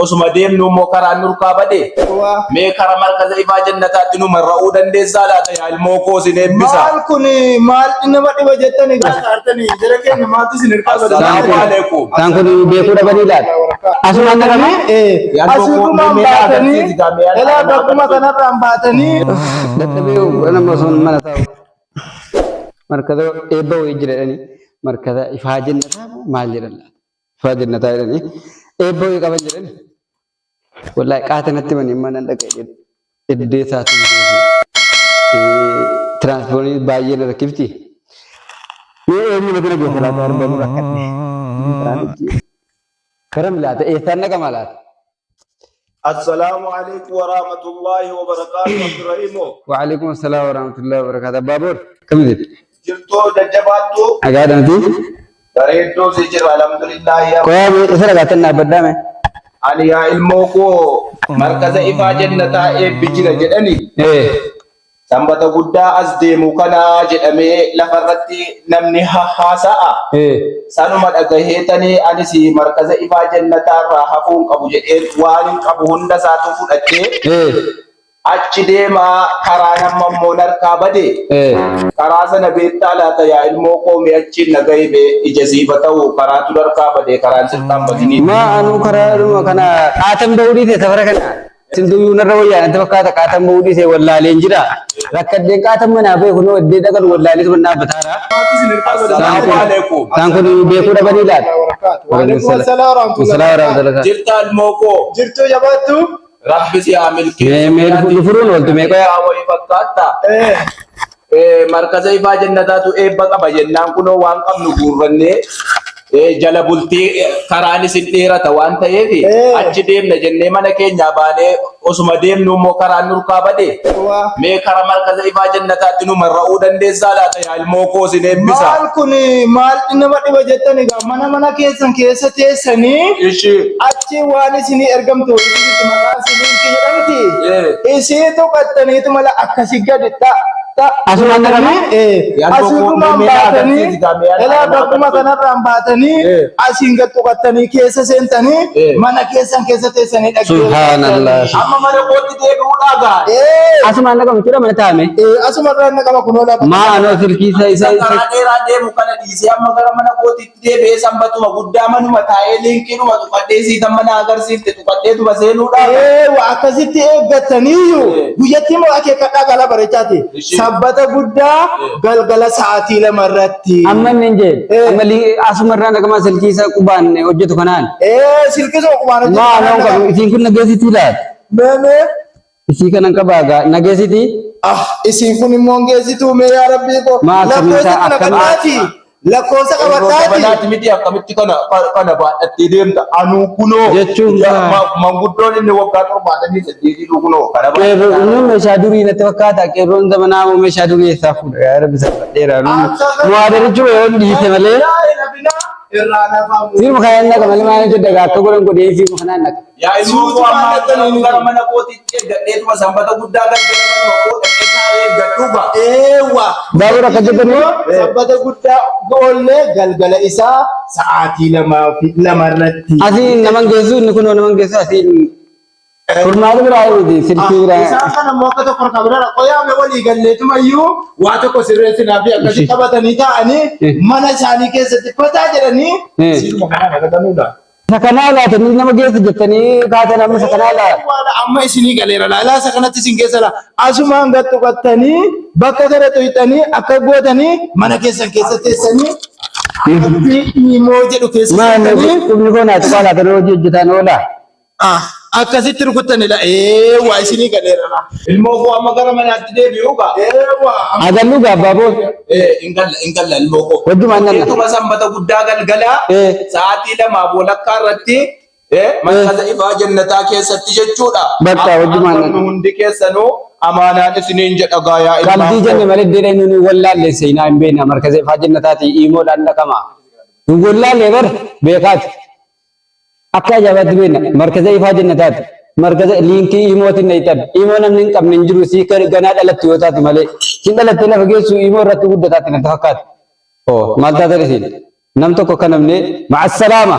Osuma deemnu immoo karaan nurkaa bade. Mee kara markaza ifaa jannataatti nu marra'uu dandeessaa laata yaa ilmoo koo sin eebbisa. Maal kun maal nama dhiba jettanii gaafatanii jara keenya maaltu isin hirkaa bade? Assalaamu alaikum. Isaan kun beekuu dhabanii laata? Asumaan dhaqama? Asirrumaan baatanii elaa bakkuma kanarraan baatanii. Dadhabee nama osoo mana taa'u. Markaza eebba wayii jira jedhanii markaza ifaa jannataa moo maal jedhan laata? Ifaa jannataa jedhanii eebba wayii qaban jedhanii. Wallaahi qaata natti manii mana dhaqee jedhu. Iddee isaatu hin beeku. Tiraanspoortii baay'ee na rakkifti. Mee eenyu na bira geessa laata argamu rakkadhe. Karam laata eessaan dhaqama laata? Assalaamu alaikum warahmatullahi wabarakaatu Abdurrahimoo. Wa'alaikum assalam warahmatullahi wabarakatuh. Abbaa boor akkam jirtu? Jirtoo jajjabaattuu Nagaadha miti? Bareedduu si jira alhamdulillahi. Qoyaa mee isa dhagaattan dhaabbadhaa mee? Ani yaa ilmoo koo markaza ifaa jannataa eebbi jira jedhani Ee. Sanbata guddaa as deemu kana jedhamee lafarratti namni hahaasa'a. Ee. Sanuma dhagaheetanii anis markaza ifaa jannataa irraa hafuu hin qabu jedheen waan hin qabu hunda isaatu fudhadhee Ee. achi deemaa karaan amma immoo narkaa bade. Ee. Karaa sana beektaa laata yaa ilmoo koo mee achiin na gahi mee ija siifa ta'u karaatu narkaa bade karaan sirkaan badinii. Maa anuu karaadhuma kana qaatan ba'uu dhiise safara kana. Sintuyyuu narra wayyaa natti fakkaata qaatan ba'uu dhiise wallaaleen jira. Rakkadheen qaatan manaa ba'e kunoo iddee dhaqan wallaaleetuma dhaabbataara. Assalaamu alaikum. Isaan kun beekuu dhabanii laata? Waalaikum assalam warahmatullahi wabarakatuh. Jirtaa ilmoo koo. Jirtuu jabaattu. Rabbi si haa milkeessu. Mee mee dhufuruun ooltu mee qoyaa. Wayii fakkaata. Markaza ifaa jannataatu eebba qaba jennaan kunoo waan qabnu guurrannee jala bultii karaan isin dheerata waan ta'eef achi deemna jennee mana keenyaa baanee osuma deemnu immoo karaan nurkaa bade. Mee kara markaza ifaa jannataatti nu marra'uu dandeessaa laata yaa ilmoo koo sin eebbisa. Maal kun maal nama dhiba jettanii egaa mana mana keessan keessa teessanii Ishi. achi waan isinii ergamtu isinitti maqaan isiniin jedhamti. Isii tuqattaniitu mala akkasii gadi dha dha. Asumaan dhaqama? Asirrumaan baatanii elaa bakkuma kanarraan baatanii asiin gad tuqattanii keessa seentanii mana keessan keessa teessanii Subhaanallah. Amma mana kootti deebi'uudhaa gaa. Asumaan dhaqama jechuudha mana taa'ame. Asumarraan naqama kunoo lafa. Maa anoo silkii isa isa isa. Karaa dheeraa deemu kana dhiisee amma gara mana kootiitti deebi'ee sanbatuma guddaa manuma taa'ee liinkiidhuma tuqadhee siitan mana agarsiifte tuqadheetuma seenuudhaa. Eewa akkasitti eeggataniiyyu guyyattii immoo akeekkadhaa gala bareechaati. Sabbata guddaa galgala sa'aatii 2 irratti. Amma inni hin jee. Amma asumarraan dhaqama silkii isa qubaan hojjetu kanaan. Ee silkii isa qubaan hojjetu Maa anoo kanaan. qabu isiin kun nageessitii laata? Mee mee. Isii kanan qabaa gaa nageessitii? Ah isiin kun immoo hin geessituu mee yaa rabbii koo. Maa akkamiin Lakkoofsa isaa kana akkamiin? qabadhaati. Lakkoofsa qabadhaati. Dabalaati miti akkamitti kana kana baadhattee deemta anuu kunoo Jechuun gaa. manguddoon inni waggaa 78 kunoo kana Qeerroo inni meeshaa durii natti fakkaata. Qeerroon zamanaa immoo meeshaa durii eessaa fuudha? Yaa Rabbi salphadheera. Nu aadarichuma yoo dhiise malee. Irraa nafamu. Fiilma kanaan naqa malee maal hojjedha gaa akka godhan godhee fiilma kanaan naqa. Yaa ilmoo koo ammaa gara mana kootiitti eeggadheetuma sanbata guddaa galgala manuma koo dhaqee taa'ee eeggadhuu gaa. Eewwa. Baabura akka jettanii Sabbata guddaa oollee galgala isaa sa'aatii lamaa fi lama irratti. Asiin naman geessu inni kunoo naman geessu asiin furmaata biraa miti silkii biraa. Isaan kana immoo akka tokko harkaa biraa qoyaame walii galleetumayyuu waa tokko sirreessinaa fi akkasii qabatanii taa'anii mana isaanii keessatti fataa jedhanii siidhuma kanaan argatanudha. Isa kanaa laata inni nama geessa jettanii kaatan amma isa kanaa laata. Waan amma isinii galeera laalaa isa kanatti isin keessa laa asumaan gad tuqattanii bakka kana tuyxanii akka gootanii mana keessan keessa teessanii imoo jedhu keessa Maal seentanii qubni koo naa tuqaa laata hojii hojjetaan oolaa. Ah, akkasitti rukuttani la eewwa isinii galeera laa. Ilmoo koo amma gara manaatti deebi'uu gaa. Eewwa. Agalluu gaa abbaa boo. In galla in galla ilmoo koo. Wajjumaan nanna. Ituma sanbata guddaa galgala sa'aatii 2:30 irratti markaza ifaa jannataa keessatti jechuudha. Bakka wajjumaan nanna. Hundi keessanuu amaanaan isiniin jedha gaa yaa ilmaan Qalbii koo. jenne malee dheedha inni nu wallaalle seenaa hin beekna markaza ifaa jannataati iimoodhaan dhaqama. Nu wallaalle bar beekaati. Akka ajaa'ibaatti beekna. Markaza ifaa jannataati. Markaza liinkii iimootiin dhayxan. Iimoo namni hin qabne hin jiru sii ganaa dhalattu yoo taatu malee. Siin dhalattee lafa geessu iimoo irratti guddataatti natti fakkaata. Oo maal taatan isin? Nam tokko akka namne ma'assalaama.